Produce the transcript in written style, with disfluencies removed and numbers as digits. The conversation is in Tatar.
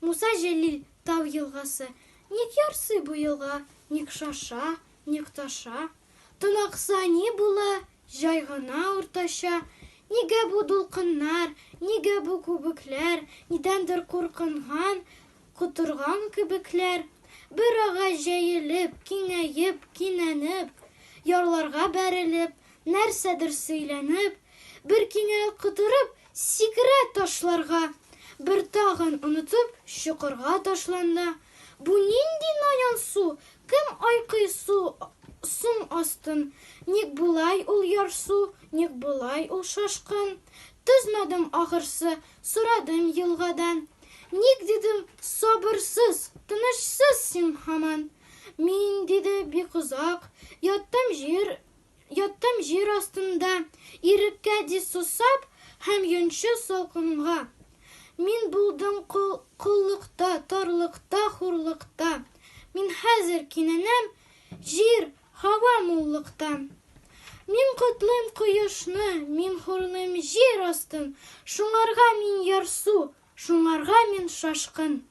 Муса Җәлил тау елгасы. Ник ярсый бу елга, ник шаша, ник таша? Тын акса ни була, җай гына уртача. Нигә бу дулкыннар, нигә бу күбекләр, Нидәндер куркынган, котырган кебекләр? Бер ага җәелеп, киңәеп, кинәнеп, Ярларга бәрелеп, нәрсәдер сөйләнеп, Бер киңәеп котырып, сикерә ташларга, Бер тагын онытып, чокырга ташлана. Бу нинди наян су, кем айкый су соң астын? Ник болай ул ярсу, ник болай ул шашкын? Түзмәдем ахырсы, сорадым елгадан. Ник, дидем, сабырсыз, тынычсыз син һаман? Мин, диде, бик озак яттым җир Яттым җир астында, Иреккә ди сусап Һәм йончы салкынга. Мин булдым кол, коллыкта, Тарлыкта, хурлыкта. Мин хәзер кинәнәм Җир, һава муллыкта. Мин котлыйм кояшны, Мин хурлыйм җир астын, Шуңарга мин ярсу, Шуңарга мин шашкын.